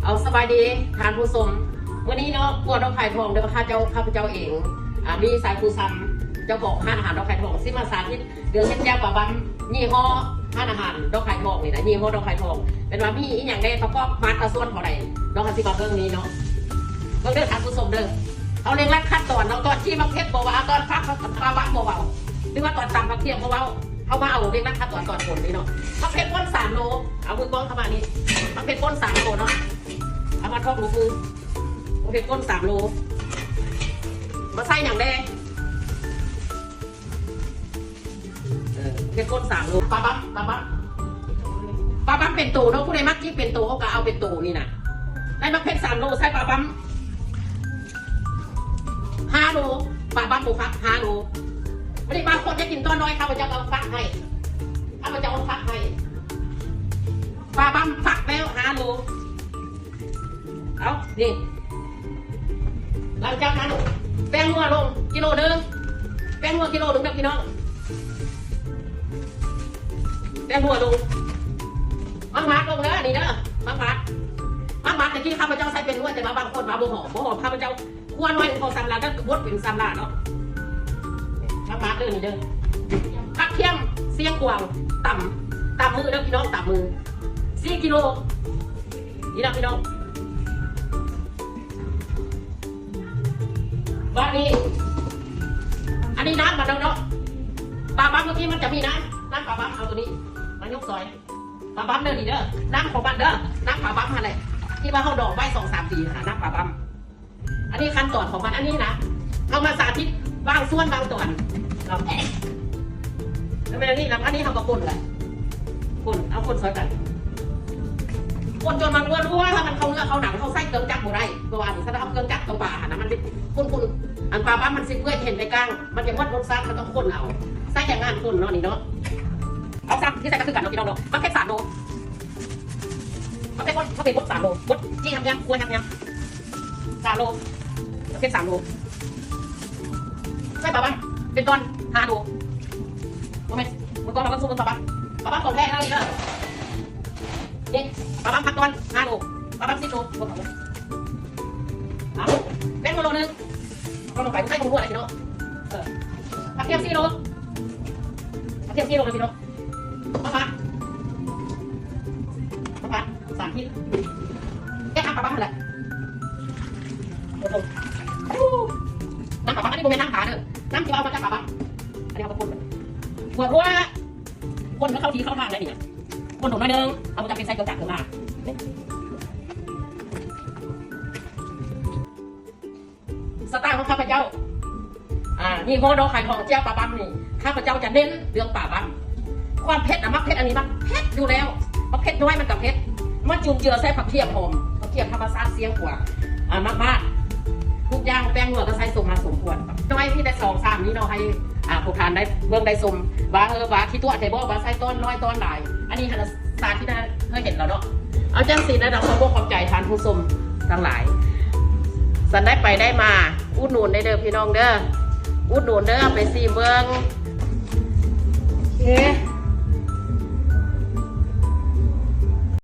ເອົາ ສະບາຍດີທ່ານຜູ້ຊົມ, ມື້ນີ້ເນາະ ຄົວດອກໄຂ່ທອງເດີ ຂ້າເຈົ້າ ຂ້າພະເຈົ້າເອງ ອາ ມີສາຍຄູຊຳ ເຈົ້າຂອງຮ້ານອາຫານດອກໄຂ່ທອງ ຊິມາສາທິດເລື່ອງເຮັດແຈ່ວປາບຳ ຍີ່ຫໍ້ຮ້ານອາຫານດອກໄຂ່ທອງນີ້ນະ ຍີ່ຫໍ້ດອກໄຂ່ທອງ ເປັນວ່າມີອີ່ຫຍັງແດ່ ປະກອບມາດຕາສ່ວນເທົ່າໃດເນາະ ເຮົາຊິມາເບິ່ງນີ້ເນາະ. ເບິ່ງເດີທ່ານຜູ້ຊົມເດີ ເຮົາເລັ່ງລັດຂັ້ນຕອນເນາະ ຕອນທີ່ໝາກເຜັດບໍ່ວ່າ ຕອນຟັກປາບຳບໍ່ເວົ້າ ຫຼືວ່າຕອນຕຳໝາກຂຽມບໍ່ເວົ້າ. ເຮົາມາເອົາເລັ່ງລັດຂັ້ນຕອນຕອນຄົນນີ້ເນາະ ໝາກເຜັດປົ່ນສາມໂລ ເອົາມືກ້ອງເຂົ້າມານີ້ ໝາກເຜັດປົ່ນສາມໂລເນາະ ເອົາມາທອກລູກມື ໝາກເຜັດປົ່ນສາມໂລ ມາໃສ່ຫຍັງແດ່ ເອີ ເຜັດປົ່ນສາມໂລ ປາບຳ ປາບຳ ປາບຳເປັນໂຕເນາະ ຜູ້ໃດມັກກິນເປັນໂຕເຮົາກໍເອົາເປັນໂຕນີ້ນະ ໃນໝາກເຜັດສາມໂລ ໃສ່ປາບຳ ຫ້າໂລ ປາບຳບໍ່ຟັກ ຫ້າໂລ. ບັດນີ້ບາງຄົນຢາກກິນຕອນນ້ອຍ ຂ້າພະເຈົ້າກໍຟັກໃຫ້ ຂ້າພະເຈົ້າຟັກໃຫ້ ປາບຳຟັກແລ້ວ ຫ້າໂລ. ເອົາ ນີ້ ຫຼັງຈາກນັ້ນ ແປ້ງນົວລົງກິໂລໜຶ່ງ ແປ້ງນົວກິໂລໜຶ່ງເດີພີ່ນ້ອງ ແປ້ງນົວລົງ ໝາກໝາດລົງເດີ ນີ້ເດີ ໝາກໝາດ ໝາກໝາດ ແຕ່ກີ້ຂ້າພະເຈົ້າໃສ່ແປ້ງນົວ ແຕ່ວ່າບາງຄົນວ່າບໍ່ຫອມ ບໍ່ຫອມ ຂ້າພະເຈົ້າ ຂົ້ວໜ້ອຍພໍສຳລັດ ແລ້ວບົດເປັນສຳລັດເນາະ ໝາກໝາດເດີ ນີ້ເດີ ກະທຽມ ຊຽງຂວາງ ຕຳ ຕຳມືເດີພີ່ນ້ອງ ຕຳມື ສີ່ກິໂລ ນີ້ນະພີ່ນ້ອງ. ບາດນີ້ ອັນນີ້ນ້ຳມັນແລ້ວເນາະ ປາບຳເມື່ອກີ້ມັນຈະມີນ້ຳ ນ້ຳປາບຳ ເອົາໂຕນີ້ມາຍົກຊອຍ ປາບຳເດີ ນີ້ເດີ ນ້ຳຂອງມັນເດີ ນ້ຳປາບຳຫັ້ນແຫຼະ ທີ່ວ່າເຮົາດອງໄວ້ສອງສາມປີຫັ້ນນະ ນ້ຳປາບຳ. ອັນນີ້ຂັ້ນຕອນຂອງມັນ ອັນນີ້ນະ ເຮົາມາສາທິດບາງສ່ວນບາງຕອນເນາະ ແມ່ນອັນນີ້ນະ ອັນນີ້ເຮົາກໍຄົນແຫຼະ ຄົນ ເອົາຄົນຊ່ອຍກັນ ຄົນຈົນມັນນົວໆ ຖ້າມັນເຂົ້າເນື້ອເຂົ້າໜັງ ເຮົາໃຊ້ເຄື່ອງຈັກບໍ່ໄດ້ ເພາະວ່າອັນນີ້ ຖ້າເຮົາເອົາເຄື່ອງຈັກເຂົ້າປ່າຫັ້ນນະ ມັນເປັນຄົນໆ ອັນປາບຳມັນຊິເປື່ອຍ ເຫັນແຕ່ກ້າງ ມັນຈະໝົດລົດຊາດ ເຮົາຕ້ອງຄົນເອົາ ໃຊ້ແຮງງານຄົນເນາະ ນີ້ເນາະ. ເອົາຊ້ຳທີ່ໃສ່ກໍຄືກັນເນາະ ພີ່ນ້ອງເນາະ ໝາກເຜັດສາມໂລ ໝາກເຜັດ ໝາກເຜັດບົດສາມໂລ ບົດຈີ່ຮັກຍາງ ຄວາຍຮັກຍາງ ສາມໂລ ເຜັດສາມໂລ ໃສ່ປາບຳເປັນຕອນຫ້າໂລ ບໍ່ແມ່ນ ມື້ກ່ອນເຮົາກໍຊຸບເບິ່ງປາບຳ ປາບຳຂອງແທ້ເນາະ ນີ້ເດີ ນີ້ປາບຳພັກຕອນຫ້າໂລ ປາບຳສິບໂລ ເອົາ ແປ້ງນົວໂລໜຶ່ງ ເອົາລົງໄປ ໃສ່ຜົງນົວໄດ້ພີ່ນ້ອງ ເອີ ກະທຽມສີ່ໂລ ກະທຽມສີ່ໂລນະພີ່ນ້ອງ ປາບຳ ປາບຳ ສາມຂີດ ແກ້ທຳປາບຳຫັ້ນແຫຼະ ໂອ້ໂຫ ນ້ຳປາບຳ ອັນນີ້ບໍ່ແມ່ນນ້ຳປາເດີ ນ້ຳທີ່ວ່າເອົາມາຈາກປາບຳ ອັນນີ້ເຮົາກໍຄົນ ຄົນ ຄົນໃຫ້ເຂົ້າທີ່ເຂົ້າທາງໄດ້ນີ້ ຄົນລົງໜ້ອຍໜຶ່ງ ເຮົາບໍ່ຈຳເປັນໃສ່ເຄື່ອງຈັກເຄື່ອງລາ ສະໄຕລ໌ຂອງຂ້າພະເຈົ້າ ອ່າ ຍີ່ຫໍ້ດອກໄຂ່ທອງແຈ່ວປາບຳນີ້ ຂ້າພະເຈົ້າຈະເນັ້ນເລື່ອງປາບຳ ຄວາມເຜັດນະ ໝາກເຜັດອັນນີ້ມັນເຜັດຢູ່ແລ້ວ ໝາກເຜັດນ້ອຍມັນກໍເຜັດ ມາຈຸນເຈືອໃສ່ຜັກຂຽມຫອມ ຜັກຂຽມທຳມະຊາດຊຽງຂວາງ ອ່າ ໝາກໝາດ ທຸກຢ່າງ ແປ້ງນົວກໍໃສ່ສົມມາສົມຄວນ ໜ້ອຍມີແຕ່ສອງສາມນີ້ເນາະ ໃຫ້ ອ່າ ຜູ້ທ່ານໄດ້ເບິ່ງໄດ້ຊົມວ່າ ເອີ ວ່າຂີ້ຕົວະແທ້ບໍ່ ວ່າໃສ່ຕອນນ້ອຍຕອນຫຼາຍ ອັນນີ້ຫັ້ນ ສາທິດໃຫ້ເຫັນແລ້ວເນາະ ເອົາຈັ່ງຊີ້ນະ ຕ້ອງຂໍຂອບໃຈທ່ານຜູ້ຊົມທັງຫຼາຍ ສັນໄດ້ໄປໄດ້ມາ ອຸດໜູນໄດ້ເດີພີ່ນ້ອງເດີ ອຸດໜູນເດີ ເອົາໄປຊີມເບິ່ງ ເຄ